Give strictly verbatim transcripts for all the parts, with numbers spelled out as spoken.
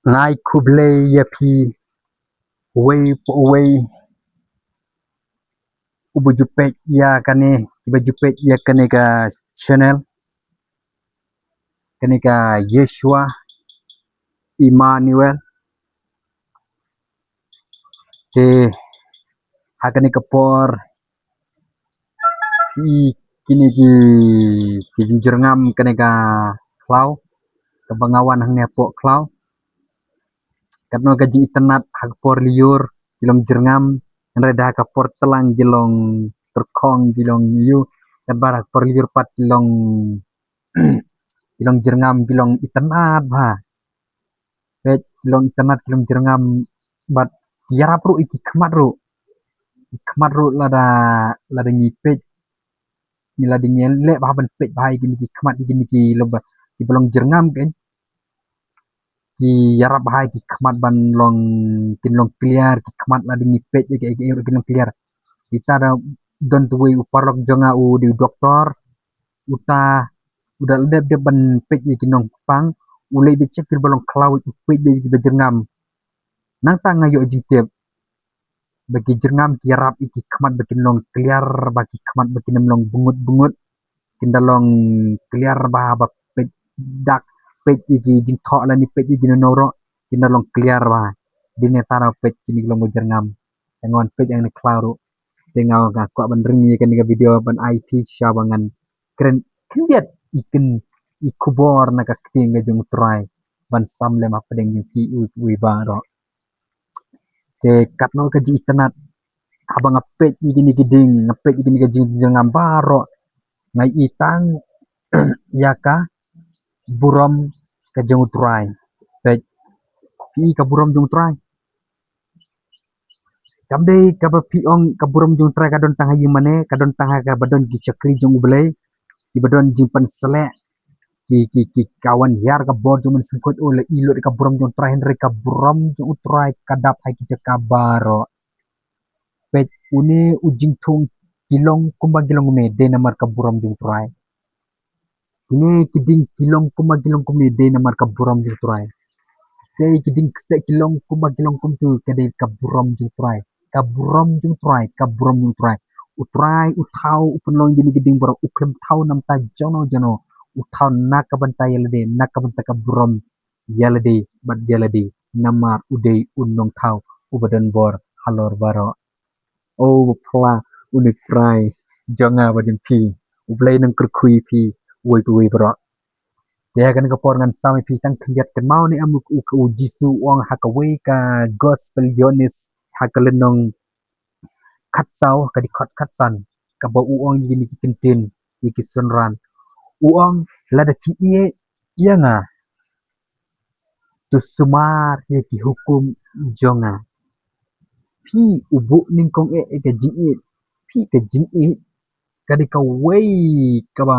Ngai khublei ïa phi uwei pa uwei uba ju peit ïa kane, uba ju peit ïa kane ka channel, kane ka Yeshua Emmanuel. Te ha kane ka por, ki, kine ki, ki jingjyrngam kane ka khlaw, kaba nga wan hangne hapoh khlaw. Katno ka jingitynnat ha ka por lyiur ki long jyrngam, hynrei da ha ka por tlang ki long tyrkhong, ki long ïu, katba ha ka por lyiur pat ki long ki long jyrngam, ki long itynnat bha. Peit, ki long itynnat, ki long jyrngam, bad ki ïarap ruh ïa ki khmat ruh. Ki khmat ruh lada, lada ngi peit, ngi lada ngi leh bha ban peit bha ïa kine ki khmat, ïa kine ki long ba, kiba long jyrngam, ki, ki ïarap bha ïa ki khmat ban long, kin long clear ki khmat lada ngi peit ïa ki, ïa ki, ïa ki ruh kin long clear. Ita da don tuwei u paralok jong nga u dei u doktor, uta u da dep dep ban peit ïa ki nongpang, u leit beit check kiba long khlaw, u peit beit ïa kiba jyrngam. Nangta nga ïoh jingtip ba ki jyrngam ki ïarap ïa ki khmat ba kin long clear, ba ki khmat ba kin ym long bngut bngut, kin da long clear bha, ba peit dak, peit ïa ki jingthoh lane peit ïa ki nongno ruh kin da long clear bha. Dei ne tang ba peit kine ki long ba jyrngam. Te nga wan peit ïa kane ka khlaw ruh. Te nga, nga kwah ban ring ïa kane ka video ban ai phi sha ba ngan kren khyndiat ïa kane ka khubor na ka ktien ka jong U Trai ban sam lem hapdeng jong phi uwei uwei baroh. Te katno ka jingitynnat haba nga peit ïa kine ki ding, nga peit ïa kine ki jingjyrngam baroh, nga ïohi tang ïa ka burom ka jong U Trai. Peit, peit ka burom jong U Trai. Kam dei kaba phi ong ka burom jong U Trai ka don tang ha ïing mane, ka don tang ha kaba don ki shakri jong U Blei, kiba don jingpynsleh, ki, ki, ki, ka wan hiar ka bor jong U Mynsiem Bakhuid, oh, la i lut ka burom jong U Trai, hynrei ka burom jong U Trai ka dap ha ki jaka baroh. Peit, une u jingthung ki long kumba ki long kumne, dei namar ka burom jong U Trai. Kine ki ding ki long kumba ki long kumne, dei namar ka burom jong U Trai. Te ki ding kseh ki long kumba ki long kumtu, ka dei ka burom jong U Trai. Ka burom jong U Trai, ka burom jong U Trai. U Trai u thaw, u pynlong ïa kine ki ding baroh, u khlem thaw na ka bynta jongno jongno. U thaw na ka bynta ïa lade, na ka bynta ka burom ïa lade bad ïa lade. Namar u dei u nongthaw uba don bor halor baroh. O ba pla une U Trai jong nga bad jong phi, U Blei un kyrkhu ïa phi uwei pa uwei baroh. Te ha kane ka por ngan sam ïa phi tang khyndiat, kynmaw ne em u, u, u Jisu u ong ha kawei ka Gospel Ïoannis ha ka lynnong khatsaw, ka dkhot khatsan, kaba u ong ïa kine ki ktien, ïa ki synran. U ong, lada phi ïeit ïa nga, to sumar ïa ki hukum jong nga. Phi u buh nyngkong eh ïa ka jingïeit, phi ka jingïeit ka dei kawei kaba,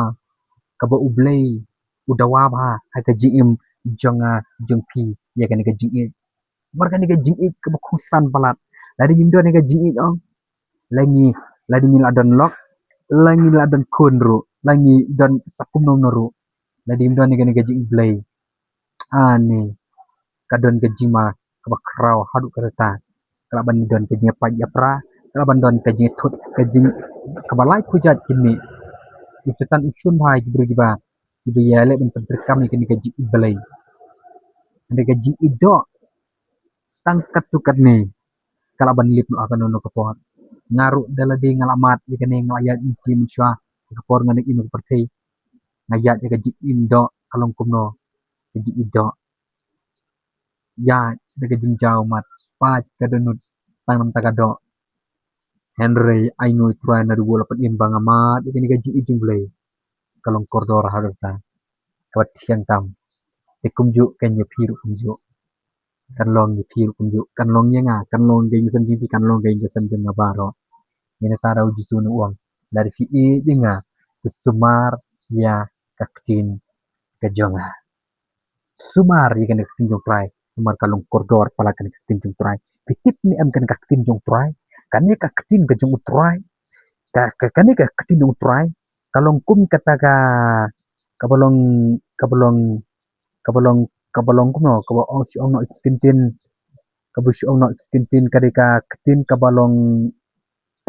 kaba U Blei u dawa bha ha ka jingim jong nga jong phi ïa kane ka jingïeit. Namar kane ka jingïeit kaba khusan palat. Lada ngim don ïa ka jingïeit, ong, la ngi, lada ngi la don lok, la ngi la don khun ruh, la ngi don sa kumno kumno ruh, lada ngim don ïa kane ka jingïeit Blei, ani ka don ka jingma kaba khraw haduh katta. Ka lah ban don ka jingïapait ïapra, ka lah ban don ka jingïathut, ka jing, kaba lai khuid jait kine. U Soitan u shun bha ïa ki briew kiba, kiba ïaleh ban pyntreikam ïa kane ka jingïeit Blei. Hynrei ka jingïeit doh, tang katto katne ka lah ban lip noh ha kano kano ka por. Nga ruh da lade nga la mad ïa kane, nga la ïaid lynti mynshuwa ha ka por nga dang im ha ka pyrthei. Nga ïaid ïa ka jingim doh, ka long kumno ka jingim doh. Ïaid da ka jingjaw mat, pait ka dohnud tang namar ka doh. Hynrei ainguh ïa U Trai, naduh ba la pynim ba nga mad ïa kane ka jingim jong U Blei, ka long kordor haduh katta, kaba thiang tam. Te kumjuh kein ïa phi ruh kumjuh. Kan long ïa phi ruh kumjuh, kan long ïa nga, kan long ïa ka ïing ka sem jong phi, kan long ïa ka ïing ka sem jong nga baroh. Ïa kata da U Jisu u ong, lada phi ïeit ïa nga, to sumar ïa ka ktien ka jong nga. Sumar ïa kane ka ktien jong U Trai, namar ka long kordor palat kane ka ktien jong U Trai. Phi tip ne em kane ka ktien jong U Trai? Kane ka ktien ka jong U Trai, ka, ka, kane ka ktien jong U Trai ka long kum kata ka, kaba long, kaba long, kaba long kaba long kumno, kaba ong shu ong noh ïa ki ktien, kaba shu ong noh ïa ki ktien, ka dei ka ktien kaba long,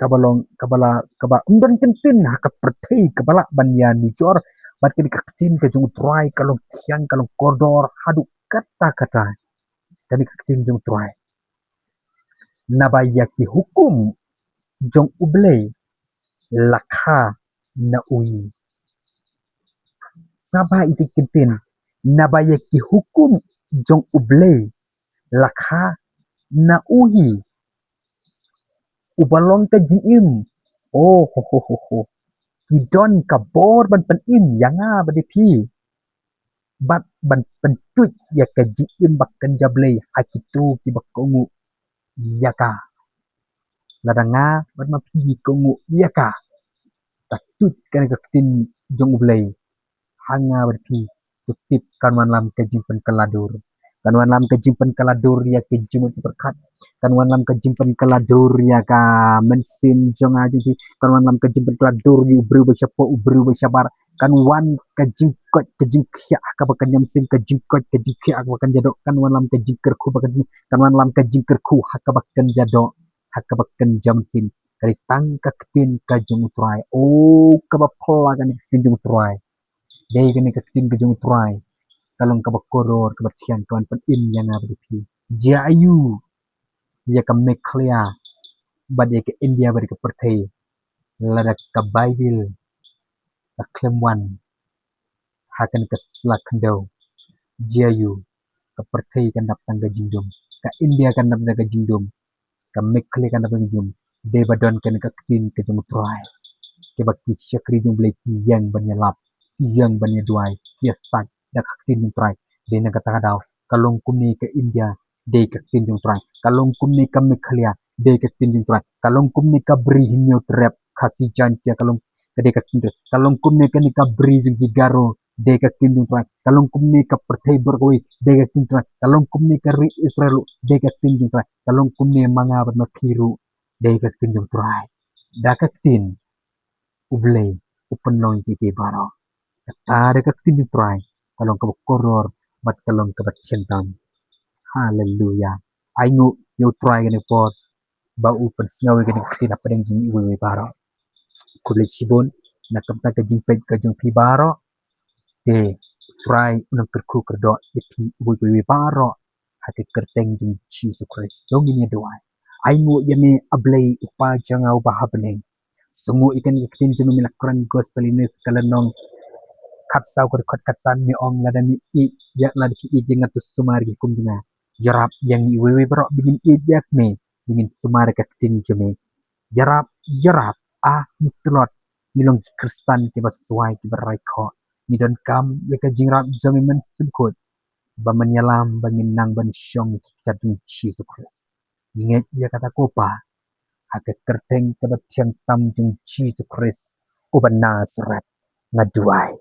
kaba long, kaba la, kaba ym don ktien ha ka pyrthei kaba lah ban ïanujor bad ka dei ka ktien ka jong U Trai, ka long thiang, ka long kordor haduh katta katta. Ka dei ka ktien jong U Trai. Naba ïa ki hukum jong U Blei la kha na u hi. Sngap bha ïa ki ktien, naba ïa ki hukum jong U Blei la kha na u hi. Uba long ka jingim. Oh, ho, ho, ho, ho. Ki don ka bor ban pynim ïa nga bad ïa phi. Bad ban pyntuid ïa ka jingim ba kynja Blei ha kito kiba kohnguh ïa ka. Lada nga bad ma phi ngi kohnguh ïa ka, ta tuid kane ka ktien jong U Blei ha nga bad phi, to tip kan wanlam ka jingpynkylla dur. Kan wanlam ka jingpynkylla dur ïa ka jingmut jingpyrkhat. Kan wanlam ka jingpynkylla dur ïa ka mynsiem jong nga jong phi. Kan wanlam ka jingpynkylla dur ïa u briew ba shapoh, u briew ba shabar. Kan wan ka jingkoit ka jingkhiah ha kaba kynja mynsiem, ka jingkoit ka jingkhiah ha kaba kynja doh. Kan wanlam ka jingkyrkhu ba kynja, kan wanlam ka jingkyrkhu ha kaba kynja doh, ha kaba kynja mynsiem. Ka dei tang ka ktien ka jong U Trai. Oh, kaba phylla kane ka ktien jong U Trai. Dei kane ka ktien ka jong U Trai, ka long kaba kordor, kaba thiang, ka ban pynim ïa nga bad ïa phi. Jia aiu ïa ka Meghalaya bad ïa ka India bad ïa ka pyrthei, lada ka Baibl ka khlem wan ha kane ka sla khyndew? Jia aiu? Ka pyrthei kan dap tang ka jingdum, ka India kan dap tang ka jingdum, ka Meghalaya kan dap tang ka jingdum. Dei ba don kane ka ktien ka jong U Trai, kiba ki shakri jong U Blei ki ïeng ban ïalap, ki ïeng ban ïaduwai, ki ïasaid da ka ktien jong U Trai. Dei na kata ka daw, ka long kumne ka India, dei ka ktien jong U Trai. Ka long kumne ka Meghalaya, dei ka ktien jong U Trai. Ka long kumne ka Bri Hynñiewtrep, Khasi Jaiñtia, ka long, ka dei ka ktien jong U Trai. Ka long kumne kane ka bri jong ki Garo, dei ka ktien jong U Trai. Ka long kumne ka pyrthei baroh kawei, dei ka ktien jong U Trai. Ka long kumne ka ri Israel, dei ka ktien jong U Trai. Ka long kumne ma nga bad ma phi ruh, dei ka ktien jong U Trai. Da ka ktien U Blei u pynlong ïa kiei kiei baroh. Kata da ka ktien jong U Trai ka long kaba kordor bad ka long kaba thiang tam. Haleluya. Ainguh ïa U Trai kane ka por ba u pynsngew ïa kane ka ktien hapdeng jong ngi iwei iwei baroh. Khublei shibun na ka bynta ka jingpeit ka jong phi baroh. Te U Trai un nang kyrkhu kyrdoh ïa phi iwei iwei baroh ha ka kyrteng jong Jisu Khrist. To ngin ïa duwai. Ainguh ïa me, A Blei U Kpa jong nga uba ha bneng. Sngew ïa kane ka ktien jong me, me la kren gospel ïa ne ka lynnong khatsaw ka dkhot khatsan, me ong lada me ïeit ïa, lada phi ïeit ïa nga to sumar ïa ki hukum jong nga. Ïarap ïa ngi iwei iwei baroh ba ngin ïeit ïa me, ba ngin sumar ïa ka ktien jong me. Ïarap, ïarap, ah, ngi tlot, ngi long ki Khristan kiba swai, kiba rai khoh. Ngi donkam ïa ka jingïarap jong me Mynsiem Bakhuid ba men ïalam ba ngin nang ban shong ïa ki kjat jong Jisu Khrist. Ngi ngeit ïa kata ko Pa, ha ka kyrteng kaba thiang tam jong Jisu Khrist uba Nasareth nga duwai.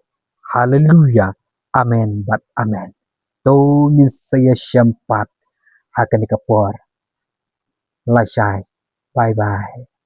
Haleluya. Amen bad amen. To ngin sa ïashem pat ha kane ka por. Lashai. Bye bye.